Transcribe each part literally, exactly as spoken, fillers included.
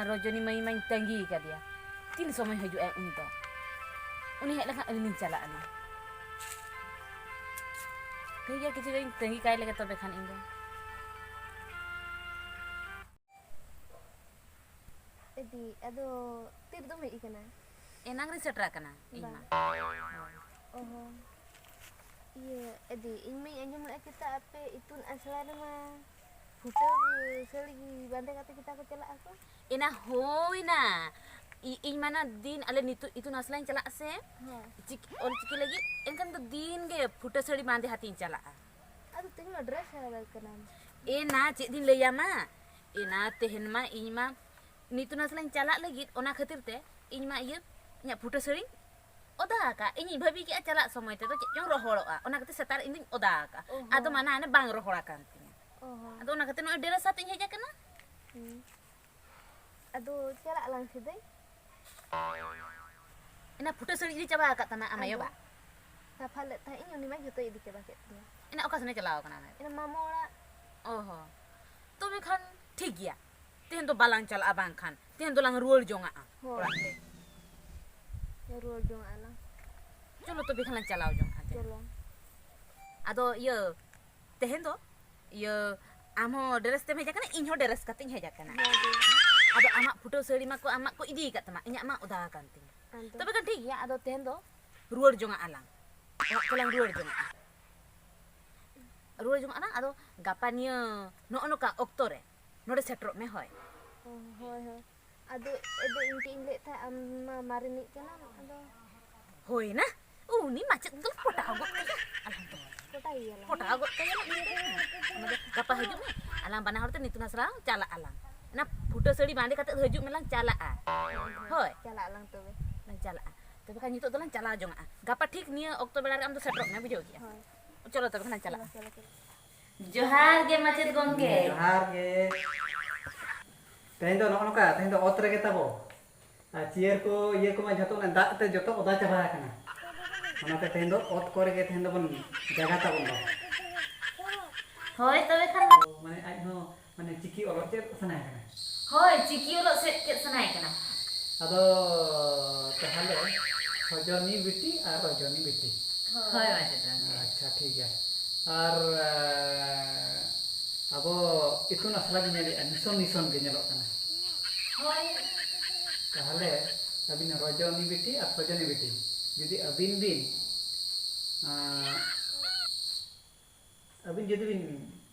ᱨᱚᱡᱚᱱᱤ ᱢᱟᱹᱭ ᱢᱟᱧ ᱛᱟᱺᱜᱤ ᱟᱠᱟᱫᱮᱭᱟ, ᱛᱤᱱ ᱥᱚᱢᱚᱭ ᱦᱤᱡᱩᱜ ᱟᱭ ᱩᱱᱤ ᱫᱚ? ᱩᱱᱤ ᱦᱮᱡ ᱞᱮᱠᱷᱟᱱ ᱟᱹᱞᱤᱧ ᱞᱤᱧ ᱪᱟᱞᱟᱜᱼᱟ ᱱᱟᱝ᱾ ᱴᱷᱤᱠ ᱜᱮᱭᱟ, ᱠᱤᱪᱷᱩ ᱜᱷᱟᱹᱲᱤᱡ ᱛᱟᱺᱜᱤ ᱠᱟᱭ ᱞᱮᱜᱮ ᱛᱚᱵᱮ ᱠᱷᱟᱱ ᱤᱧ ᱫᱚ᱾ ᱮ ᱫᱤ, ᱟᱫᱚ ᱛᱤ ᱨᱮᱫᱚᱢ ᱦᱮᱡ ᱟᱠᱟᱱᱟ? ᱮᱱᱟᱝ ᱨᱤᱧ ᱥᱮᱴᱮᱨ ᱟᱠᱟᱱᱟ ᱤᱧ ᱢᱟ᱾ ᱚ ᱦᱚᱸ᱾ ᱤᱭᱟᱹ, ᱮ ᱫᱤ, ᱤᱧ ᱢᱟᱧ ᱟᱸᱡᱚᱢ ᱞᱮᱫᱼᱟ ᱪᱮᱛᱟ ᱟᱯᱮ ᱤᱛᱩᱱ ᱟᱥᱲᱟ ᱨᱮᱢᱟ ᱯᱷᱩᱴᱟᱹᱣ ᱥᱟᱹᱲᱤ ᱵᱟᱸᱫᱮ ᱠᱟᱛᱮ ᱪᱮᱛᱟ ᱠᱚ ᱪᱟᱞᱟᱜ ᱟᱠᱚ? ᱮᱱᱟ ᱦᱳᱭᱱᱟ᱾ ᱤ-, ᱤᱧ ᱢᱟᱱᱟ ᱫᱤᱱ ᱟᱞᱮ ᱱᱤᱛᱚᱜ ᱤᱛᱩᱱ ᱟᱥᱲᱟᱧ ᱪᱟᱞᱟᱜ ᱥᱮ, ᱦᱮᱸ᱾ ᱪᱤᱠ-, ᱚᱞ ᱪᱤᱠᱤ ᱞᱟᱹᱜᱤᱫ, ᱮᱱᱠᱷᱟᱱ ᱫᱚ ᱫᱤᱱ ᱜᱮ ᱯᱷᱩᱴᱟᱹ ᱥᱟᱹᱲᱤ ᱵᱟᱸᱫᱮ ᱦᱟᱛᱤᱧ ᱪᱟᱞᱟᱜᱼᱟ᱾ ᱟᱫᱚ ᱛᱮᱦᱮᱧ ᱢᱟ ᱰᱨᱮᱥ ᱦᱚᱨᱚᱜ ᱠᱟᱱᱟᱢ᱾ ᱮᱱᱟ ᱪᱮᱫ ᱤᱧ ᱞᱟᱹᱭᱟᱢᱟ, ᱮᱱᱟ ᱛᱮᱦᱮᱧ ᱢᱟ ᱤᱧ ᱢᱟ ᱤᱛᱩᱱ ᱟᱥᱲᱟᱧ ᱪᱟᱞᱟᱜ ᱞᱟᱹᱜᱤᱫ, ᱚᱱᱟ ᱠᱷᱟᱹᱛᱤᱨ ᱛᱮ ᱤᱧ ᱢᱟ ᱤᱭᱟᱹ, ᱤᱧᱟᱹᱜ ᱯᱷᱩᱴᱟᱹ ᱥᱟᱹᱲᱤᱧ ᱚᱫᱟ ᱟᱠᱟᱫ᱾ ᱤᱧᱤᱧ ᱵᱷᱟᱹᱵᱤ ᱠᱮᱫᱼᱟ ᱪᱟᱞᱟᱜ ᱥᱚᱢᱚᱭ ᱛᱮᱫᱚ ᱪᱮᱫ ᱪᱚᱝ ᱨᱚᱦᱚᱲᱚᱜᱼᱟ, ᱚᱱᱟ ᱠᱷᱟᱹᱛᱤᱨ ᱥᱮᱛᱟᱜ ᱨᱮ ᱤᱧ ᱫᱩᱧ ᱚᱫᱟ ᱟᱠᱟᱫ᱾ ᱚ ᱦᱚᱸ᱾ ᱟᱫᱚ ᱢᱟᱱᱟ ᱦᱟᱱᱮ ᱵᱟᱝ ᱨᱚᱦᱚᱲ ᱟᱠᱟᱱ ᱛᱤᱧᱟᱹ᱾ ᱚ ᱦᱚᱸ᱾ ᱟᱫᱚ ᱚᱱᱟ ᱠᱷᱟᱹᱛᱤᱨ ᱱᱚᱜᱼᱚᱭ ᱰᱨᱮᱥ ᱟᱛᱮᱧ ᱦᱮᱡ ᱟᱠᱟᱱᱟ᱾ ᱦᱩᱸ᱾ ᱟᱫᱚ ᱪᱟᱞᱟᱜ ᱟᱞᱟᱝ ᱥᱮ ᱫᱟᱹᱭ? ᱮᱱᱟ ᱯᱷᱩᱴᱟᱹ ᱥᱟᱹᱲᱤ ᱤᱫᱤ ᱪᱟᱵᱟ ᱟᱠᱟᱫ ᱛᱟᱢᱟ ᱟᱢ ᱟᱭᱳ ᱟᱫᱚ ᱵᱟ? ᱥᱟᱯᱷᱟ ᱞᱮᱫ ᱛᱟᱦᱮᱸᱫ ᱤᱧ, ᱩᱱᱤ ᱢᱟᱭ ᱡᱷᱚᱛᱚᱭ ᱤᱫᱤ ᱪᱟᱵᱟ ᱠᱮᱫ ᱛᱤᱧᱟ᱾ ᱮᱱᱟ ᱚᱠᱟ ᱥᱮᱱᱮ ᱪᱟᱞᱟᱣ ᱟᱠᱟᱱᱟ ᱟᱢ ᱟᱭᱳ? ᱮᱱᱟ ᱢᱟᱢᱟ ᱚᱲᱟᱜ᱾ ᱚ ᱦᱚᱸ᱾ ᱛᱚᱵᱮ ᱠᱷᱟᱱ ᱴᱷᱤᱠ ᱜᱮᱭᱟ, ᱛᱮᱦᱮᱧ ᱫᱚ ᱵᱟᱞᱟᱝ ᱪᱟᱞᱟᱜᱼᱟ, ᱵᱟᱝᱠᱷᱟᱱ ᱛᱮᱦᱮᱧ ᱫᱚᱞᱟᱝ ᱨᱩᱣᱟᱹᱲ ᱡᱚᱝᱟᱜᱼᱟ ᱦᱳᱭ᱾ ᱚᱲᱟᱜ ᱛᱮ᱾ ᱨᱩᱣᱟᱹᱲ ᱡᱚᱝᱟᱜᱼᱟ ᱞᱟᱝ᱾ ᱪᱚᱞᱚ ᱛᱚᱵᱮ ᱠᱷᱟᱱ ᱞᱟᱝ ᱪᱟᱞᱟᱣ ᱡᱚᱝᱟᱜᱼᱟ ᱛᱮᱦᱮᱧ᱾ ᱪᱚᱞᱚ᱾ ᱟᱫᱚ ᱤᱭᱟᱹ, ᱛᱮᱦᱮᱧ ᱫᱚ ᱤᱭᱟᱹ, ᱟᱢ ᱦᱚᱸ ᱰᱨᱮᱥ ᱛᱮᱢ ᱦᱮᱡ ᱟᱠᱟᱱᱟ, ᱤᱧ ᱦᱚᱸ ᱰᱨᱮᱥ ᱠᱟᱛᱮᱧ ᱦᱮᱡ ᱟᱠᱟᱱᱟ᱾ ᱦᱳᱭ, ᱦᱳᱭ᱾ ᱟᱫᱚ ᱟᱢᱟᱜ ᱯᱷᱩᱴᱟᱹᱣ ᱥᱟᱹᱲᱤ ᱢᱟᱠᱚ ᱟᱢᱟᱜ ᱠᱚ ᱤᱫᱤ ᱟᱠᱟᱫ ᱛᱟᱢᱟ, ᱤᱧᱟᱹᱜ ᱢᱟ ᱚᱫᱟ ᱟᱠᱟᱱ ᱛᱤᱧᱟ᱾ ᱟᱫᱚ? ᱛᱚᱵᱮ ᱠᱷᱟᱱ ᱴᱷᱤᱠ ᱜᱮᱭᱟ, ᱟᱫᱚ ᱛᱮᱦᱮᱧ ᱫᱚ ᱨᱩᱣᱟᱹᱲ ᱡᱚᱝᱟᱜᱼᱟ ᱞᱟᱝ, ᱚᱲᱟᱜ ᱛᱮᱞᱟᱝ ᱨᱩᱣᱟᱹᱲ ᱡᱚᱝᱟᱜᱼᱟ᱾ ᱨᱩᱣᱟᱹᱲ ᱡᱚᱝᱟᱜᱼᱟ ᱞᱟᱝ, ᱟᱫᱚ ᱜᱟᱯᱟ ᱱᱤᱭᱟᱹ ᱱᱚᱜᱼᱚ ᱱᱚᱝᱠᱟ ᱚᱠᱛᱚ ᱨᱮ ᱱᱚᱰᱮ ᱥᱮᱴᱮᱨᱚᱜ ᱢᱮ, ᱦᱳᱭ᱾ ᱚ, ᱦᱳᱭ, ᱦᱳᱭ᱾ ᱟᱫᱚ ᱮ ᱫᱟᱹᱭ, ᱤᱧ ᱪᱮᱫ ᱤᱧ ᱞᱟᱹᱭᱮᱫ ᱛᱟᱦᱮᱸᱫ, ᱟᱢ ᱢᱟ ᱢᱟᱨᱮᱱᱤᱡ ᱠᱟᱱᱟᱢ, ᱟᱫᱚ ᱦᱳᱭᱱᱟ, ᱩᱱᱤ ᱢᱟᱪᱮᱫ ᱫᱚ ᱯᱚᱴᱟᱣ ᱜᱚᱫ ᱠᱟᱭᱟ᱾ ᱟᱞᱟᱝ ᱫᱚ ᱯᱚᱴᱟᱭᱮᱭᱟ ᱞᱟᱝ᱾ ᱯᱚᱴᱟᱣ ᱜᱚᱫ ᱠᱟᱭᱟ ᱞᱟᱝ ᱩᱱᱤ ᱫᱚ᱾ ᱟᱢ ᱫᱚ ᱜᱟᱯᱟ ᱦᱤᱡᱩᱜ ᱢᱮ, ᱟᱞᱟᱝ ᱵᱟᱱᱟ ᱦᱚᱲ ᱛᱮ ᱱᱤᱛᱩᱱ ᱟᱥᱲᱟ ᱪᱟᱞᱟᱜ ᱟᱞᱟᱝ᱾ ᱚᱱᱟ ᱯᱷᱩᱴᱟᱹ ᱥᱟᱹᱲᱤ ᱵᱟᱸᱫᱮ ᱠᱟᱛᱮ ᱦᱤᱡᱩᱜ ᱢᱮᱞᱟᱝ ᱪᱟᱞᱟᱜᱼᱟ᱾ ᱦᱳᱭ᱾ ᱪᱟᱞᱟᱜ ᱟᱞᱟᱝ ᱛᱚᱵᱮ᱾ ᱞᱟᱝ ᱪᱟᱞᱟᱜᱼᱟ᱾ ᱛᱚᱵᱮ ᱠᱷᱟᱱ ᱱᱤᱛᱚᱜ ᱫᱚᱞᱟᱝ ᱪᱟᱞᱟᱣ ᱡᱚᱝᱟᱜᱼᱟ᱾ ᱜᱟᱯᱟ ᱴᱷᱤᱠ ᱱᱤᱭᱟᱹ ᱚᱠᱛᱚ ᱵᱮᱲᱟ ᱨᱮ ᱟᱢ ᱫᱚ ᱥᱮᱴᱮᱨᱚᱜ ᱢᱮ, ᱵᱩᱡᱷᱟᱹᱣ ᱠᱮᱜᱼᱟ? ᱦᱳᱭ᱾ ᱪᱚᱞᱚ ᱛᱚᱵᱮ ᱠᱷᱟᱱ ᱞᱟᱝ ᱪᱟᱞᱟᱜᱼᱟ᱾ ᱪᱚᱞᱚ, ᱪᱚᱞᱚ, ᱪᱚᱞᱚ᱾ ᱡᱚᱦᱟᱨ ᱜᱮ ᱢᱟᱪᱮᱫ ᱜᱚᱢᱠᱮ᱾ ᱡᱚᱦᱟᱨ ᱜᱮ᱾ ᱛᱮᱦᱮᱧ ᱫᱚ ᱱᱚᱜᱼᱚ ᱱᱚᱝᱠᱟ, ᱛᱮᱦᱮᱧ ᱫᱚ ᱚᱛ ᱨᱮᱜᱮ ᱛᱟᱵᱚ᱾ ᱟᱨ ᱪᱮᱭᱟᱨ ᱠᱚ, ᱤᱭᱟᱹ ᱠᱚᱢᱟ ᱡᱷᱚᱛᱚ ᱚᱱᱟ ᱫᱟᱜ ᱛᱮ ᱡᱚᱛᱚ ᱚᱫᱟ ᱪᱟᱵᱟ ᱟᱠᱟᱱᱟ᱾ ᱚᱱᱟᱛᱮ ᱛᱮᱦᱮᱧ ᱫᱚ ᱚᱛ ᱠᱚᱨᱮ ᱜᱮ ᱛᱮᱦᱮᱧ ᱫᱚᱵᱚᱱ ᱡᱟᱭᱜᱟ ᱛᱟᱵᱚᱱ ᱫᱚ᱾ ᱦᱳᱭ, ᱛᱚᱵᱮ ᱠᱷᱟᱱ ᱢᱟ᱾ ᱢᱟᱱᱮ ᱟᱡ ᱦᱚᱸ ᱢᱟᱱᱮ ᱪᱤᱠᱤ ᱚᱞᱚᱜ ᱪᱮᱫ ᱥᱟᱱᱟᱭᱮ ᱠᱟᱱᱟ᱾ ᱦᱳᱭ, ᱪᱤᱠᱤ ᱚᱞᱚᱜ ᱥᱮᱫ ᱪᱮᱫ ᱥᱟᱱᱟᱭᱮ ᱠᱟᱱᱟ? ᱟᱫᱚ ᱛᱟᱦᱚᱞᱮ ᱥᱚᱡᱚᱱᱤ ᱵᱤᱴᱤ ᱟᱨ ᱨᱚᱡᱚᱱᱤ ᱵᱤᱴᱤ᱾ ᱦᱳᱭ, ᱢᱟᱪᱮᱫ ᱜᱚᱢᱠᱮ᱾ ᱟᱪᱪᱷᱟ, ᱴᱷᱤᱠ ᱜᱮᱭᱟ᱾ ᱟᱨ ᱮ, ᱟᱵᱚ ᱤᱛᱩᱱ ᱟᱥᱲᱟ ᱵᱤᱱ ᱧᱮᱞᱮᱫᱼᱟ, ᱱᱤᱥᱚᱱ ᱱᱤᱥᱚᱱ ᱜᱮ ᱧᱮᱞᱚᱜ ᱠᱟᱱᱟ᱾ ᱦᱳᱭ᱾ ᱛᱟᱦᱚᱞᱮ ᱟᱹᱵᱤᱱ ᱨᱚᱡᱚᱱᱤ ᱵᱤᱴᱤ ᱟᱨ ᱥᱚᱡᱚᱱᱤ ᱵᱤᱴᱤ, ᱡᱩᱫᱤ ᱟᱹᱵᱤᱱ ᱵᱤᱱ ᱟᱸ, ᱟᱹᱵᱤᱱ ᱡᱩᱫᱤ ᱵᱤᱱ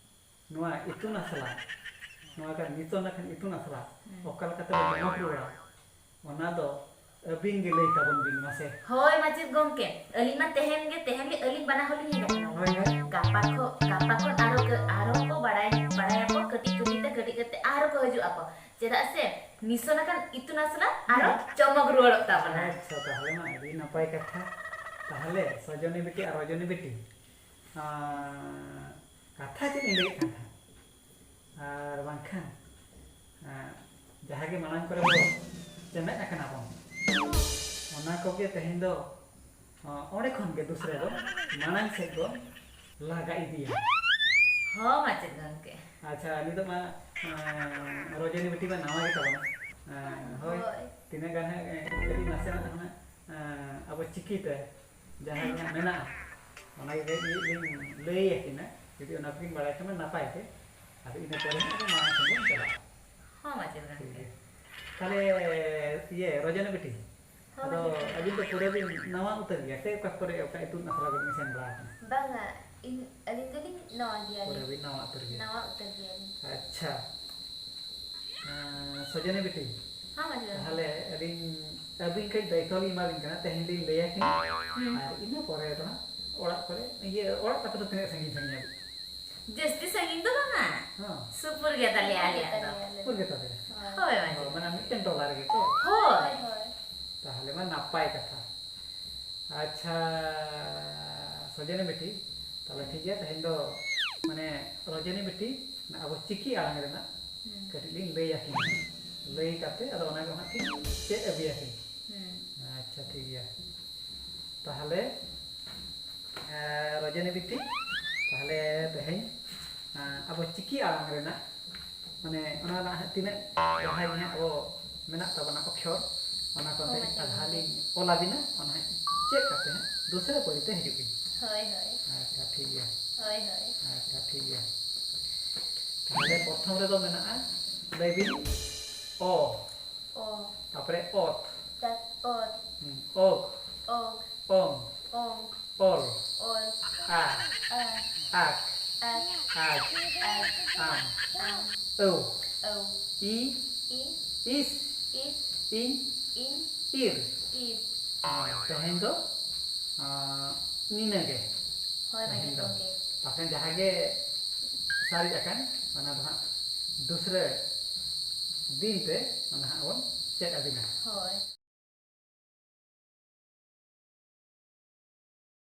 ᱱᱚᱣᱟ ᱤᱛᱩᱱ ᱟᱥᱲᱟ, ᱱᱚᱣᱟ ᱠᱟᱱ ᱱᱤᱛᱚᱜ ᱱᱟᱜ ᱠᱷᱟᱱ ᱤᱛᱩᱱ ᱟᱥᱲᱟ ᱦᱩᱸ᱾ ᱚᱠᱟ ᱞᱮᱠᱟᱛᱮ ᱵᱚᱱ ᱮᱦᱚᱵ ᱨᱩᱣᱟᱹᱲᱟ, ᱚᱱᱟ ᱫᱚ ᱟᱹᱵᱤᱱ ᱜᱮ ᱞᱟᱹᱭ ᱛᱟᱵᱚᱱ ᱵᱤᱱ ᱢᱟᱥᱮ᱾ ᱦᱳᱭ, ᱢᱟᱪᱮᱫ ᱜᱚᱢᱠᱮ, ᱟᱹᱞᱤᱧ ᱢᱟ ᱛᱮᱦᱮᱧ ᱜᱮ, ᱛᱮᱦᱮᱧ ᱜᱮ ᱟᱹᱞᱤᱧ ᱵᱟᱱᱟ ᱦᱚᱲ ᱞᱤᱧ ᱦᱮᱡ ᱟᱠᱟᱱᱟ᱾ ᱦᱳᱭ, ᱦᱳᱭ᱾ ᱜᱟᱯᱟ ᱠᱷᱚ-, ᱜᱟᱯᱟ ᱠᱷᱚᱱ ᱟᱨᱚ ᱠᱚ, ᱟᱨᱚ ᱠᱚ ᱵᱟᱲᱟᱭ, ᱵᱟᱲᱟᱭᱟᱠᱚ, ᱠᱟᱹᱴᱤᱡ ᱠᱟᱹᱴᱤᱡ ᱛᱮ, ᱠᱟᱹᱴᱤᱡ ᱠᱟᱛᱮ ᱟᱨᱚ ᱠᱚ ᱦᱤᱡᱩᱜ ᱟᱠᱚ᱾ ᱪᱮᱫᱟᱜ ᱥᱮ ᱱᱤᱥᱚᱱ ᱟᱠᱟᱱ ᱤᱛᱩᱱ ᱟᱥᱲᱟ ᱟᱨᱚ ᱦᱮᱸ᱾ ᱪᱚᱢᱚᱠ ᱨᱩᱣᱟᱹᱲᱚᱜ ᱛᱟᱵᱚᱱᱟ᱾ ᱟᱪᱪᱷᱟ, ᱛᱟᱦᱚᱞᱮ ᱢᱟ ᱟᱹᱰᱤ ᱱᱟᱯᱟᱭ ᱠᱟᱛᱷᱟ᱾ ᱛᱟᱦᱚᱞᱮ ᱥᱚᱡᱚᱱᱤ ᱵᱤᱴᱤ ᱟᱨ ᱨᱚᱡᱚᱱᱤ ᱵᱤᱴᱤ, ᱟᱸ, ᱠᱟᱛᱷᱟ ᱪᱮᱫ ᱤᱧ ᱞᱟᱹᱭᱮᱫ ᱠᱟᱱ ᱛᱟᱦᱮᱸᱫ? ᱟᱨ ᱵᱟᱝᱠᱷᱟᱱ, ᱟᱸ, ᱡᱟᱦᱟᱸ ᱜᱮ ᱢᱟᱲᱟᱝ ᱠᱚᱨᱮ ᱵᱚ ᱪᱮᱢᱮᱫ ᱟᱠᱟᱱᱟ ᱵᱚᱱ, ᱚᱱᱟ ᱠᱚᱜᱮ ᱛᱮᱦᱮᱧ ᱫᱚ, ᱟᱸ, ᱚᱸᱰᱮ ᱠᱷᱚᱱ ᱜᱮ ᱫᱩᱥᱨᱟᱹ ᱫᱚ ᱢᱟᱲᱟᱝ ᱥᱮᱫ ᱵᱚᱱ ᱞᱟᱜᱟ ᱤᱫᱤᱭᱟ᱾ ᱦᱚᱸ, ᱢᱟᱪᱮᱫ ᱜᱚᱢᱠᱮ᱾ ᱟᱪᱪᱷᱟ, ᱱᱤᱛᱚᱜ ᱢᱟ, ᱟᱸ, ᱨᱚᱡᱚᱱᱤ ᱵᱤᱴᱤ ᱢᱟ ᱱᱟᱣᱟ ᱜᱮ ᱛᱟᱵᱚᱱᱟ᱾ ᱟᱸ, ᱦᱳᱭ, ᱦᱳᱭ᱾ ᱛᱤᱱᱟᱹᱜ ᱜᱟᱱ ᱦᱟᱸᱜ, ᱮᱸ, ᱠᱟᱹᱴᱤᱡ ᱱᱟᱥᱮᱱᱟᱜ ᱦᱟᱸᱜ, ᱟᱸ, ᱟᱵᱚ ᱪᱤᱠᱤ ᱛᱮ ᱡᱟᱦᱟᱸ ᱜᱮ ᱦᱟᱸᱜ ᱢᱮᱱᱟᱜᱼᱟ, ᱚᱱᱟ ᱜᱮ ᱠᱟᱹᱡ ᱞᱤᱧ ᱞᱟᱹᱭ ᱟᱹᱠᱤᱱᱟ᱾ ᱡᱩᱫᱤ ᱚᱱᱟ ᱠᱚᱵᱤᱱ ᱵᱟᱲᱟᱭ ᱠᱷᱟᱱ ᱢᱟ ᱱᱟᱯᱟᱭ ᱜᱮ, ᱟᱫᱚ ᱤᱱᱟᱹ ᱯᱚᱨᱮ ᱦᱟᱸᱜ ᱟᱫᱚ ᱢᱟᱲᱟᱝ ᱥᱮᱫ ᱵᱚᱱ ᱪᱟᱞᱟᱜᱼᱟ᱾ ᱦᱚᱸ, ᱢᱟᱪᱮᱫ ᱴᱷᱤᱠ ᱜᱚᱢᱠᱮ᱾ ᱜᱮᱭᱟ᱾ ᱛᱟᱦᱞᱮ, ᱤᱭᱟᱹ, ᱨᱚᱡᱚᱱᱤ ᱵᱤᱴᱤ, ᱦᱚᱸ, ᱟᱫᱚ ᱢᱟᱪᱮᱫ ᱜᱚᱢᱠᱮ᱾ ᱟᱹᱵᱤᱱ ᱫᱚ ᱯᱩᱨᱟᱹ ᱵᱤᱱ ᱱᱟᱣᱟ ᱩᱛᱟᱹᱨ ᱜᱮᱭᱟ ᱥᱮ ᱚᱠᱟ ᱠᱚᱨᱮ, ᱚᱠᱟ ᱤᱛᱩᱱ ᱟᱥᱲᱟ ᱨᱮᱵᱤᱱ ᱥᱮᱱ ᱵᱟᱲᱟ ᱟᱠᱟᱱᱟ? ᱵᱟᱝᱟ, ᱤᱧ, ᱟᱹᱞᱤᱧ ᱫᱚᱞᱤᱧ ᱱᱟᱣᱟ ᱜᱮᱭᱟᱞᱤᱧ᱾ ᱯᱩᱨᱟᱹ ᱵᱤᱱ ᱱᱟᱣᱟ ᱩᱛᱟᱹᱨ ᱜᱮᱭᱟ᱾ ᱱᱟᱣᱟ ᱩᱛᱟᱹᱨ ᱜᱮᱭᱟᱞᱤᱧ᱾ ᱟᱪᱪᱷᱟ᱾ ᱟᱸ, ᱥᱚᱡᱚᱱᱤ ᱵᱤᱴᱤ, ᱦᱚᱸ, ᱢᱟᱪᱮᱫ ᱜᱚᱢᱠᱮ᱾ ᱛᱟᱦᱞᱮ ᱟᱹᱞᱤᱧ, ᱟᱹᱵᱤᱱ ᱠᱟᱹᱡ ᱫᱟᱭᱤᱛᱛᱚ ᱞᱤᱧ ᱮᱢᱟᱵᱤᱱ ᱠᱟᱱᱟ, ᱛᱮᱦᱮᱧ ᱞᱤᱧ ᱞᱟᱹᱭ ᱟᱹᱠᱤᱱᱟ᱾ ᱦᱩᱸ᱾ ᱟᱨ ᱤᱱᱟᱹ ᱯᱚᱨᱮ ᱫᱚ ᱦᱟᱸᱜ ᱚᱲᱟᱜ ᱠᱚᱨᱮ, ᱤᱭᱟᱹ, ᱚᱲᱟᱜ ᱛᱟᱯᱮ ᱫᱚ ᱛᱤᱱᱟᱹᱜ ᱥᱟᱺᱜᱤᱧ ᱥᱟᱺᱜᱤᱧ ᱟᱹᱵᱤᱱ? ᱡᱟᱹᱥᱛᱤ ᱥᱟᱺᱜᱤᱧ ᱫᱚ ᱵᱟᱝᱟ᱾ ᱦᱚᱸ᱾ ᱥᱩᱯᱩᱨ ᱜᱮ ᱛᱟᱞᱮᱭᱟ ᱟᱞᱮᱭᱟᱜ ᱫᱚ᱾ ᱥᱩᱯᱩᱨ ᱜᱮ ᱛᱟᱯᱮᱭᱟ? ᱦᱳᱭ, ᱦᱳᱭ, ᱢᱟᱪᱮᱫ᱾ ᱚ, ᱢᱟᱱᱮ ᱢᱤᱫᱴᱮᱱ ᱴᱚᱞᱟ ᱨᱮᱜᱮ ᱛᱚ? ᱦᱳᱭ᱾ ᱦᱳᱭ᱾ ᱛᱟᱦᱞᱮ ᱢᱟ ᱱᱟᱯᱟᱭ ᱠᱟᱛᱷᱟ᱾ ᱟᱪᱪᱷᱟ, ᱥᱚᱡᱚᱱᱤ ᱵᱤᱴᱤ, ᱛᱟᱦᱞᱮ ᱴᱷᱤᱠ ᱜᱮᱭᱟ, ᱛᱮᱦᱮᱧ ᱫᱚ ᱢᱟᱱᱮ ᱨᱚᱡᱚᱱᱤ ᱵᱤᱴᱤ ᱟᱵᱚ ᱪᱤᱠᱤ ᱟᱲᱟᱝ ᱨᱮᱱᱟᱜ ᱦᱩᱸ᱾ ᱠᱟᱹᱴᱤᱡ ᱞᱤᱧ ᱞᱟᱹᱭ ᱟᱹᱠᱤᱱᱟ᱾ ᱞᱟᱹᱭ ᱠᱟᱛᱮ ᱟᱫᱚ ᱚᱱᱟ ᱜᱮ ᱦᱟᱸᱜ ᱠᱤᱱ ᱪᱮᱫ ᱟᱹᱜᱩᱭᱟᱠᱤᱱ᱾ ᱦᱩᱸ᱾ ᱟᱪᱪᱷᱟ, ᱴᱷᱤᱠ ᱜᱮᱭᱟ᱾ ᱛᱟᱦᱞᱮ, ᱮ, ᱨᱚᱡᱚᱱᱤ ᱵᱤᱴᱤ, ᱛᱟᱦᱞᱮ ᱛᱮᱦᱮᱧ, ᱮ, ᱟᱵᱚ ᱪᱤᱠᱤ ᱟᱲᱟᱝ ᱨᱮᱱᱟᱜ ᱢᱟᱱᱮ ᱚᱱᱟ ᱨᱮᱱᱟᱜ ᱦᱟᱸᱜ ᱛᱤᱱᱟᱹᱜ ᱡᱟᱦᱟᱸᱭ ᱜᱮ ᱦᱟᱸᱜ ᱟᱵᱚ ᱢᱮᱱᱟᱜ ᱛᱟᱵᱚᱱᱟ ᱚᱠᱷᱚᱨ, ᱚᱱᱟ ᱠᱚ ᱦᱳᱭ, ᱟᱫᱷᱟ ᱦᱳᱭ᱾ ᱞᱤᱧ ᱚᱞ ᱟᱹᱵᱤᱱᱟ, ᱚᱱᱟ ᱦᱟᱸᱜ ᱪᱮᱫ ᱠᱟᱛᱮ ᱦᱟᱸᱜ ᱫᱚᱥᱨᱟ ᱯᱟᱹᱨᱤ ᱛᱮ ᱦᱤᱡᱩᱜ ᱵᱤᱱ᱾ ᱦᱳᱭ, ᱦᱳᱭ᱾ ᱟᱪᱪᱷᱟ, ᱴᱷᱤᱠ ᱜᱮᱭᱟ᱾ ᱦᱳᱭ, ᱦᱳᱭ᱾ ᱟᱪᱪᱷᱟ, ᱴᱷᱤᱠ ᱜᱮᱭᱟ᱾ ᱛᱟᱦᱞᱮ ᱯᱨᱚᱛᱷᱚᱢ ᱨᱮᱫᱚ ᱢᱮᱱᱟᱜᱼᱟ, ᱞᱟᱹᱭ ᱵᱤᱱ, ᱚ᱾ ᱚ᱾ ᱛᱟᱯᱚᱨᱮ ᱚᱛ᱾ ᱛᱟ-, ᱚᱛ᱾ ᱦᱩᱸ, ᱚᱜ᱾ ᱚᱜ᱾ ᱚᱝ᱾ ᱚᱝ᱾ ᱚᱞ᱾ ᱚᱞ᱾ ᱟ᱾ ᱟ᱾ ᱟᱠ᱾ ᱟᱠ᱾ ᱟᱡ᱾ ᱟᱡ᱾ ᱟᱢ᱾ ᱟᱢ᱾ ᱟᱹᱣ᱾ ᱟᱹᱣ᱾ ᱤ᱾ ᱤ᱾ ᱤᱥ᱾ ᱤᱥ᱾ ᱤᱧ᱾ ᱤᱧ᱾ ᱤᱨ᱾ ᱤᱨ᱾ ᱦᱮᱸ, ᱛᱮᱦᱮᱧ ᱫᱚ, ᱟᱸ, ᱱᱤᱱᱟᱹ ᱜᱮ᱾ ᱦᱳᱭ, ᱛᱮᱦᱮᱧ ᱢᱟᱹᱡᱷᱤ ᱫᱚ᱾ ᱜᱚᱢᱠᱮ᱾ ᱵᱟᱠᱷᱟᱱ ᱡᱟᱦᱟᱸ ᱜᱮ ᱥᱟᱨᱮᱡ ᱟᱠᱟᱱ, ᱚᱱᱟ ᱫᱚ ᱦᱟᱸᱜ ᱫᱩᱥᱨᱟᱹ ᱫᱤᱱ ᱛᱮ ᱚᱱᱟ ᱦᱟᱸᱜ ᱵᱚᱱ ᱪᱮᱫ ᱟᱹᱵᱤᱱᱟ᱾ ᱦᱳᱭ᱾